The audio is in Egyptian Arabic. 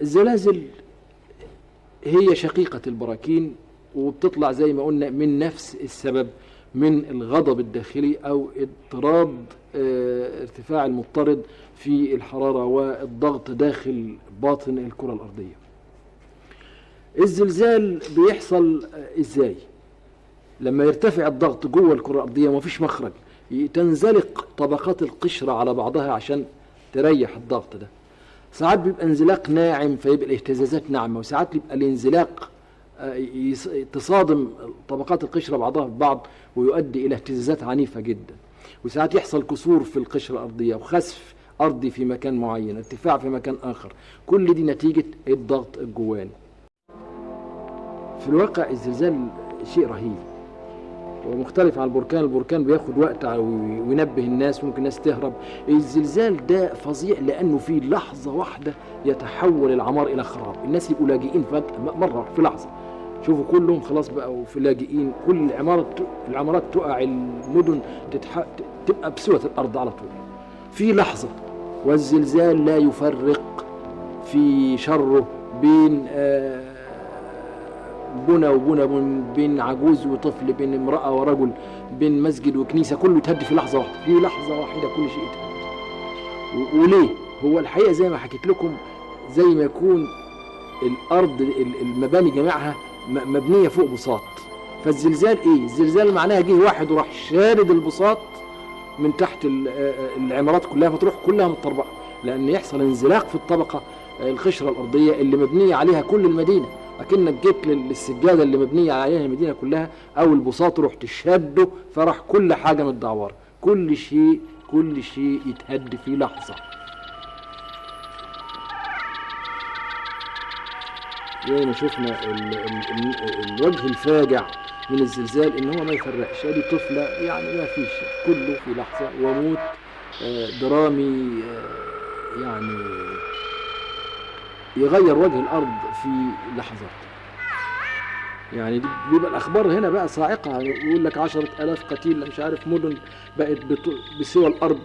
الزلازل هي شقيقة البراكين، وبتطلع زي ما قلنا من نفس السبب، من الغضب الداخلي أو اضطراد ارتفاع المضطرد في الحرارة والضغط داخل باطن الكرة الأرضية. الزلزال بيحصل إزاي؟ لما يرتفع الضغط جوه الكرة الأرضية ومفيش مخرج، تنزلق طبقات القشرة على بعضها عشان تريح الضغط ده. ساعات بيبقى انزلاق ناعم فيبقى الاهتزازات ناعمة، وساعات بيبقى الانزلاق تصادم طبقات القشرة بعضها ببعض ويؤدي إلى اهتزازات عنيفة جدا. وساعات يحصل كسور في القشرة الأرضية وخسف أرضي في مكان معين، ارتفاع في مكان آخر، كل دي نتيجة الضغط الجواني. في الواقع الزلزال شيء رهيب ومختلف عن البركان. البركان بياخد وقت وينبه الناس، ممكن الناس تهرب. الزلزال ده فظيع لأنه في لحظة واحدة يتحول العمار إلى خراب، الناس يبقوا لاجئين فجأة مرة في لحظة. شوفوا كلهم خلاص بقوا في لاجئين، كل العمارات تقع، المدن تبقى بسوة الأرض على طول في لحظة. والزلزال لا يفرق في شره بين بنى وبنى، بين عجوز وطفل، بين امرأة ورجل، بين مسجد وكنيسة، كله يتهد في لحظة واحدة، في لحظة واحدة كل شيء يتهد. وليه؟ هو الحقيقة زي ما حكيت لكم، زي ما يكون الأرض المباني جميعها مبنية فوق بساط. فالزلزال إيه؟ الزلزال معناها جه واحد وراح شارد البساط من تحت العمارات كلها، فتروح كلها متطربقة، لأن يحصل انزلاق في الطبقة القشرة الأرضية اللي مبنية عليها كل المدينة. أكنك جيت للسجادة اللي مبنية عليها المدينة كلها أو البساط رحت شاده، فراح كل حاجة متدعورة، كل شيء كل شيء يتهد في لحظة. زي ما شفنا الوجه الفاجع من الزلزال إن هو ما يفرقش، ادي طفلة يعني ما فيش، كله في لحظة، وموت درامي يعني يغير وجه الأرض في لحظات. يعني بيبقى الأخبار هنا بقى صاعقة، يعني يقول لك 10,000 قتيل، مش عارف مدن بقت بسوى الأرض.